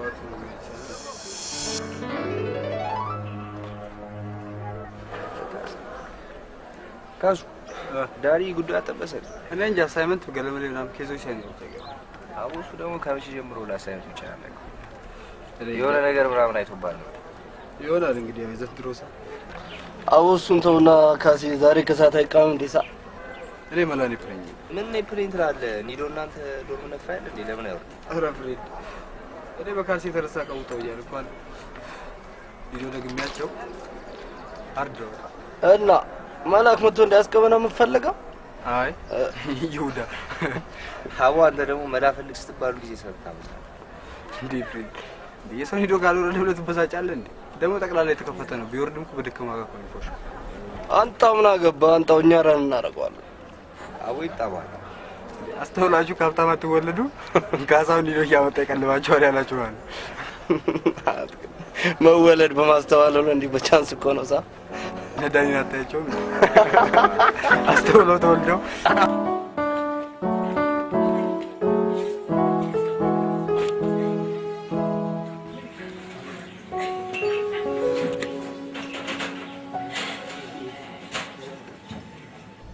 ጠዋቱ ካሱ ዳሪ ጉዳይ አጠበሰ። እኔ እንጃ assignment ገለመሌ ምናምን case ኦች ሳይኖሩ ተገኘ። አቦ እሱ ደግሞ ከመቼ ጀምሮ ለ assignment ብቻ ነው የሆነ ነገር ምናምን አይቶባል ነው ይሆናል እንግዲህ የዘንድሮ ሰው። አቦ እሱን ተውና ካሴ ዛሬ ከሰዓት አይቃም እንዴ ሳ እኔ መላኔ ፕሬኝ ምን ነው ፕሬኝ ትላለህ? ኒዶ እናንተ ዶርም ነፋ አይደል እንዴ? ለምን አይወርድ? ኧረ ፍሬድ እኔ በካሴ የተነሳ ቀውጠው እያለ እንኳን ኒዶ ደግሜያቸው አርደው እና መላክ መጥቶ እንዲያስቀበና የምትፈልገው? አይ ይሁዳ አቦ አንተ ደግሞ መላ ፈልግ ስትባሉ ጊዜ ሰርታ እንዴ ፍሬድ እንዴ የሰው ኒዶ ካልወረደ ብለህ ትበሳጫለህ እንዴ? ደግሞ ጠቅላላ የተከፈተ ነው። ቢወርድም እኮ በደከማ ጋር እኮ ነው የሚቆሸው። አንተው ምን አገባህ? አንተው እኛ ራን እናደርገዋለን። አቦ ይጣባል። አስተውላችሁ ከሀብታም አትወለዱ። ካሳውን ኒዶ እያመጣ ይቀልባችኋል ያላችሁ ማለት መወለድ በማስተዋል ነው እንዲህ በ chance እኮ ነው ሳ ነዳኒን አታያቸውም? አስተውለው ተወልደው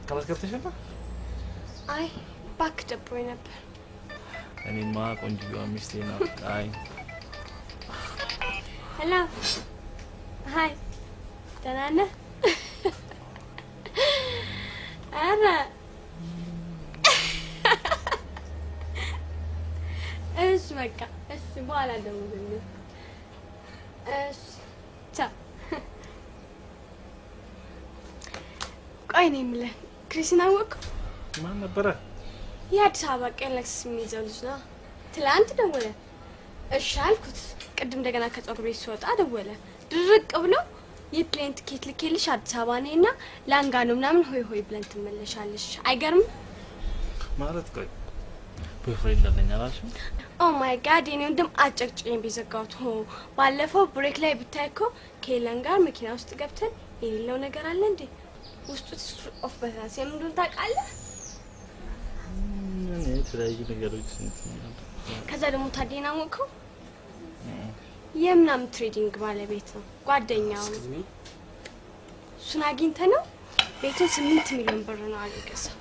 ከመስገብተሽ ነበር? አይ እባክህ ደብሮኝ ነበር። እኔማ ቆንጆዋ ሚስቴ ናት። አይ Hello hi፣ ደህና ነህ? ኧረ እሺ በቃ እሺ፣ በኋላ ደውልልኝ። እሺ ቻው። ቆይ እኔ የምልህ ክሪስን አወቅኸው? ማን ነበረ? የአዲስ አበባ ቀይ ለክስስ የሚይዘው ልጅ ነው። ትላንት ደወለ። እሺ አልኩት። ቅድም እንደገና ከፀጉር ቤት ስወጣ ደወለ። ድርቅ ብሎ የ plane ትኬት ልኬልሽ አዲስ አበባ ነይና ላንጋኖ ምናምን ሆይ ሆይ ብለን ትመለሻለሽ። አይገርም ማለት? ቆይ boyfriend አለኝ አላልሽም? Oh my God የኔ ወንድም አጨቅጭቄኝ ቢዘጋሁት። ሆ ባለፈው break ላይ ብታይ እኮ ከሄለን ጋር መኪና ውስጥ ገብተን የሌለው ነገር አለ እንዴ? ውስጡ ኦፍ በታስ የምንድን ታውቃለህ? ምን የተለያዩ ነገሮች እንትን። ከዛ ደግሞ ታዴና አወቅኸው? የምናምን trading ባለቤት ነው ጓደኛው ነው። እሱን አግኝተህ ነው ቤቱን 8 ሚሊዮን ብር ነው አሉ የገዛው።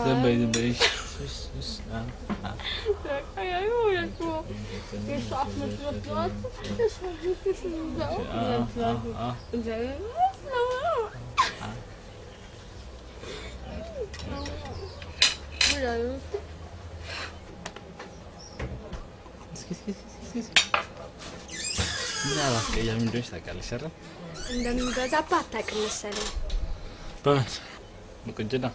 ዝም በይ። ምን ያህል አስቀያሚ እንደሆንሽ ታውቂያለሽ አይደል? እንደምንገዛብህ አታውቅም መሰለኝ። በምን በቁንጅና?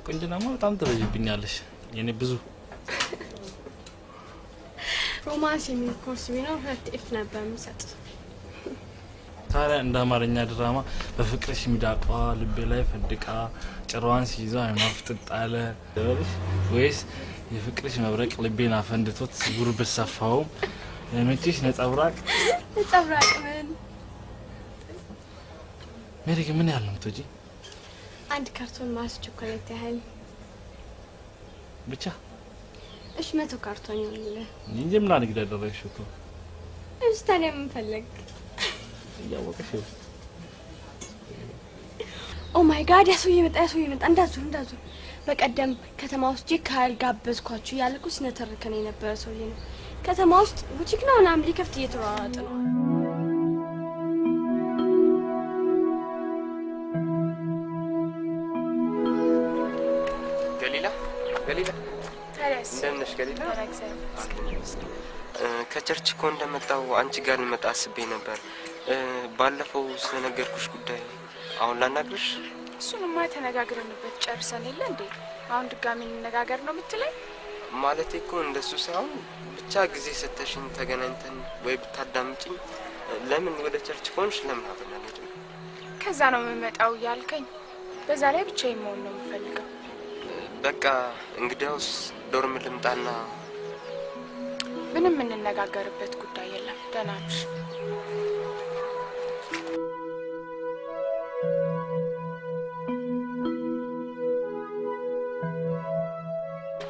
ቁንጅናማ በጣም ትበዥብኛለሽ የኔ ብዙ። romance የሚል ኮርስ ቢኖር 2 F ነበር የምሰጥ። ታዲያ እንደ አማርኛ ድራማ በፍቅርሽ ሚዳቋ ልቤ ላይ ፈንድቃ ጭራዋን ሲይዘው አይኗ ፍጥጥ አለ ልበልሽ ወይስ የፍቅርሽ መብረቅ ልቤን አፈንድቶት ጉርብት ሰፋውም የመቼሽ ነጸብራቅ ነጸብራቅ ምን? ሜሪ ግን ምን ያህል ነው የምትወጂኝ? አንድ ካርቶን ማርስ ቾኮሌት ያህል ብቻ። እሺ 100 ካርቶን ይሁንልህ እንጂ ምን አድርግ ያደረግሽው እኮ። እሺ ታዲያ ምን ፈለግ? እያወቅሽ። Oh my God ያ ሰውዬ መጣ፣ ያ ሰውዬ መጣ። እንዳትዞር እንዳትዞር። በቀደም ከተማ ውስጥ ጄክ ካልጋበዝኳችሁ እያለ እኮ ሲነተርከን የነበረ ሰውዬ ነው። ከተማ ውስጥ ቡቲክ ነው ምናምን ሊከፍት እየተሯሯጠ ነው። ገሊላ ገሊላ፣ እንደምን ነሽ ገሊላ? ከ church እኮ እንደመጣሁ አንቺ ጋር ልመጣ አስቤ ነበር። ባለፈው ስለነገርኩሽ ጉዳይ አሁን ላናግርሽ? እሱንማ ተነጋግረንበት ጨርሰን የለ እንዴ? አሁን ድጋሚ እንነጋገር ነው የምትለኝ? ማለቴ እኮ እንደሱ ሳይሆን ብቻ ጊዜ ሰተሽኝ ተገናኝተን ወይ ብታዳምጪኝ። ለምን ወደ church ከሆንሽ ለምን አብረን አንሄድም? ከዛ ነው የምመጣው ያልከኝ። በዛ ላይ ብቻዬን መሆን ነው የምፈልገው። በቃ እንግዲያውስ dorm ልምጣና ምንም የምንነጋገርበት ጉዳይ የለም። ደህና ነሽ?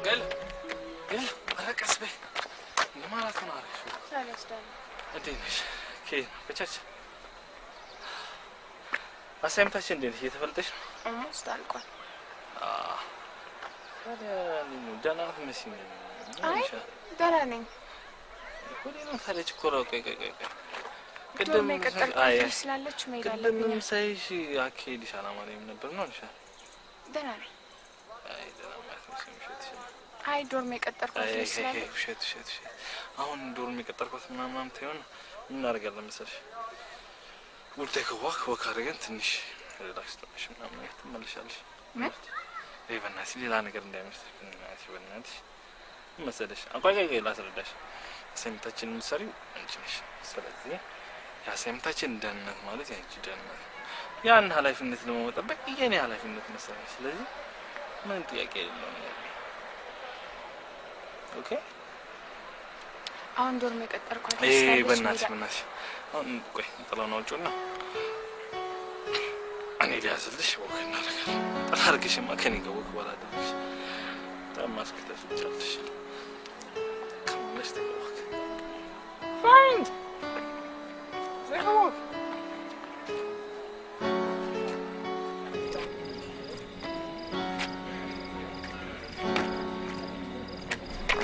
ገል ገል ኧረ ቀስ በይ። ለማራቶን አረግሽው። እንዴት ነሽ? ከየት ነው? ከ church assignment ኣችን እንዴት ነሽ? እየተፈለጠሽ ነው? Almost አልቋል። ታዲያ እንዴት ነው? ደህና አትመስይም። አይ ደህና ነኝ። ወዴት ነው ታዲያ ችኮላው? ቆይ ቆይ ቆይ ቅድም የቀጠርኳት ስላለች መሄድ አለብኝ። ቅድምም ሳይሽ አካሄድሽ አላማረኝም ነበር ነው አልሽ። ደህና ነኝ። አይ ደህና አትመስይም። ውሸትሽን ነው። አይ dorm የቀጠርኳት ስላለች ውሸት ውሸት ውሸት። አሁን dorm የቀጠርኳት ምናምን ምናምን ታይሆን ምን እናደርጋለን መሰለሽ? We'll take a walk walk አድርገን ትንሽ relax ትንሽ ምናምን ነገር ትመለሻለሽ። ምን? አይ በእናትሽ ሌላ ነገር እንዳይመስልሽ። በእናትሽ በእናትሽ ምን መሰለሽ? ቆይ ቆይ ቆይ ላስረዳሽ። Assignment ኣችን የምትሰሪው አንቺ ነሽ። ስለዚህ የ assignment ኣችን ደህንነት ማለት የአንቺ ደህንነት፣ ያን ኃላፊነት ደግሞ መጠበቅ የኔ ኃላፊነት መሰለኝ። ስለዚህ ምንም ጥያቄ የሌለው ነገር ነው። Okay አሁን dorm የቀጠርኳት ስላለች በእናትሽ በእናትሽ አሁን ቆይ ጥላውን አውጪውና እኔ ሊያዝልሽ walk እናደርጋለን። ጥላ አድርገሽማ ከእኔ ጋር walk ባላደረግሽ በጣም ማስክ ተፍጫለሽ። Come on, let's take a walk. Fine. Take a walk.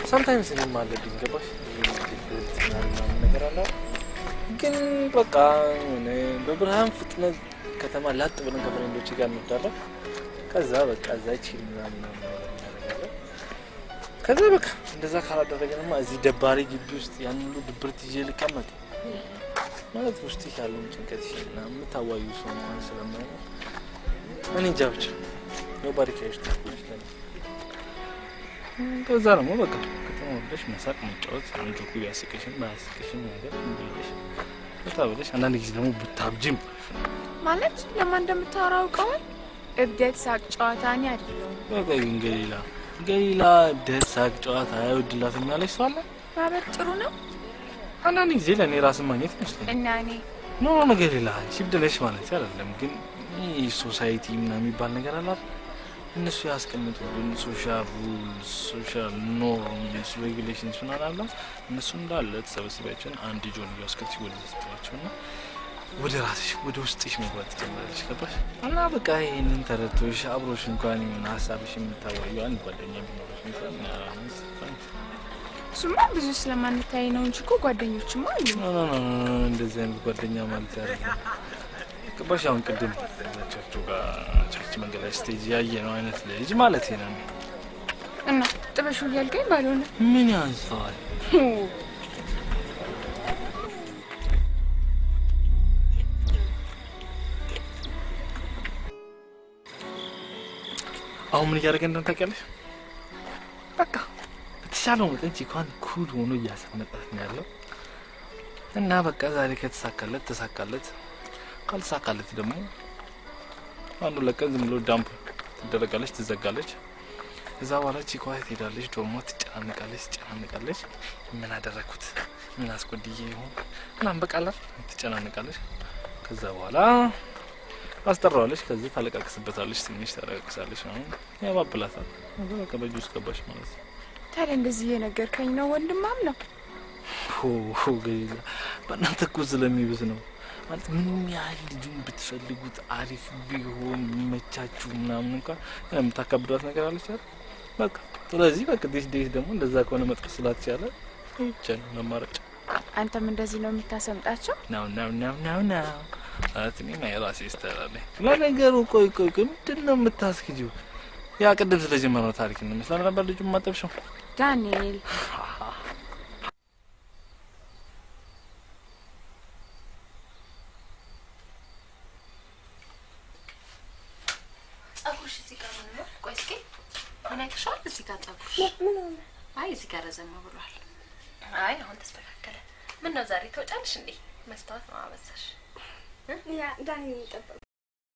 Sometimes እኔም አለብኝ ገባሽ? ድብርት ምናምን ነገር አለ። ግን በቃ የሆነ በብርሃን ፍጥነት ከተማ ላጥ ብለን ከ friend ኦች ጋር እንወዳለን። ከዛ በቃ እዛ chill ምናምን እናደርጋለን። ከዛ በቃ እንደዛ ካላደረገንማ እዚህ ደባሪ ግቢ ውስጥ ያን ሁሉ ድብርት ይዤ ልቀመጥ ማለት ውስጥ ያለውን ጭንቀት እና የምታዋዩ ሰው እንኳን ስለማይኖር እኔ እንጃ ብቻ nobody cares ለኔ። ከዛ ደግሞ በቃ ከተማ ወርደሽ መሳቅ መጫወት፣ አንድ joke ኡ ቢያስቅሽም ባያስቅሽም ነገር እንዲልሽ ፈታ ብለሽ አንዳንድ ጊዜ ደግሞ ብታብጂም ማለት ለማን እንደምታወራ አውቀዋል። እብደት፣ ሳቅ፣ ጨዋታ እኔ አይደለሁም። በቃ ግን ገሊላ ገሊላ እብደት፣ ሳቅ፣ ጨዋታ አይወድላትም ያለሽ ሰው አለ? ማበድ ጥሩ ነው። አንዳንድ ጊዜ ለእኔ ራስን ማግኘት ይመስለኛል። እና እኔ No no ገሊላ አንቺ እብድ ነሽ ማለት አይደለም፣ ግን ይህ society ምናምን የሚባል ነገር አለ አይደል? እነሱ ያስቀምጡብን social rules፣ social norms፣ regulations ምናምን አለ። እነሱ እንዳለ ተሰበስቢያቸውን አንድ ጆንያ ውስጥ ከተሽ ወደ ስትሏቸውና ወደ ራስሽ ወደ ውስጥሽ መግባት ትጀምራለሽ። ገባሽ? እና በቃ ይሄንን ተረድቶሽ አብሮሽ እንኳን የሆነ ሀሳብሽ የምታወሪው አንድ ጓደኛ ቢኖርሽ እንኳን እሱማ ብዙ ስለማንታይ ነው እንጂ እኮ ጓደኞችማ አሉ። No no no እንደዚህ አይነት ጓደኛ ማለት አይደለም። ገባሽ? አሁን ቅድም ቸርቹ ጋር church መንገድ ላይ stage ያየነው አይነት ልጅ ማለት ነው። እና ጥበሹ እያልከኝ ባልሆነ ምን ያንሰዋል? አሁን ምን እያደረገ እንደሆነ ታውቂያለሽ? በቃ በተሻለው መጠን chick ኳን cool ሆኖ እያሰመጣት ነው ያለው። እና በቃ ዛሬ ከተሳካለት ተሳካለት፣ ካልተሳካለት ደግሞ አንዱ ለቀን ዝም ብሎ dump ትደረጋለች፣ ትዘጋለች። እዛ በኋላ chick ኳ ትሄዳለች፣ dorm ዋ ትጨናነቃለች ትጨናነቃለች። ምን አደረኩት ምን አስጎድዬ ይሆን ምናምን በቃ አለ ትጨናነቃለች። ከዛ በኋላ አስጠራዋለች። ከዚህ ታለቃቅስበታለች፣ ትንሽ ታለቃቅሳለች፣ ምናምን ያባብላታል። ከዛ በቃ በእጁ ውስጥ ገባች ማለት ነው። ታዲያ እንደዚህ እየነገርከኝ ነው ወንድማም ነው? ሆ ገሊላ በእናንተ እኮ ስለሚብስ ነው ማለት ምንም ያህል ልጁን ብትፈልጉት አሪፍ ቢሆን የሚመቻችሁ ምናምን እንኳን የምታካብዷት ነገር አለች አይደል? በቃ ስለዚህ በቃ these days ደግሞ እንደዛ ከሆነ መጥረስ ስላልቻለ ብቻ ነው አማራጭ። አንተም እንደዚህ ነው የምታሰምጣቸው? No no no no no ማለት እኔማ የራሴ style አለኝ። ለነገሩ ቆይ ቆይ ቆይ ምንድን ነው የምታስክጂው? ያ ቅድም ስለጀመርነው ታሪክ እንመስላል ነበር ልጁን ማጠብሽው። ዳንኤል ጸጉርሽ እዚህ ጋር ምን ነው? ቆይ እስኪ ምን አይተሻል? እዚህ ጋር ጸጉርሽ ምን ሆነ? አይ እዚህ ጋር ረዘም ብሏል። አይ አሁን ተስተካከለ። ምን ነው ዛሬ ተወጫለሽ እንዴ? መስታወት ነው አበዛሽ። ያ ዳንኤል የጠበቅኩት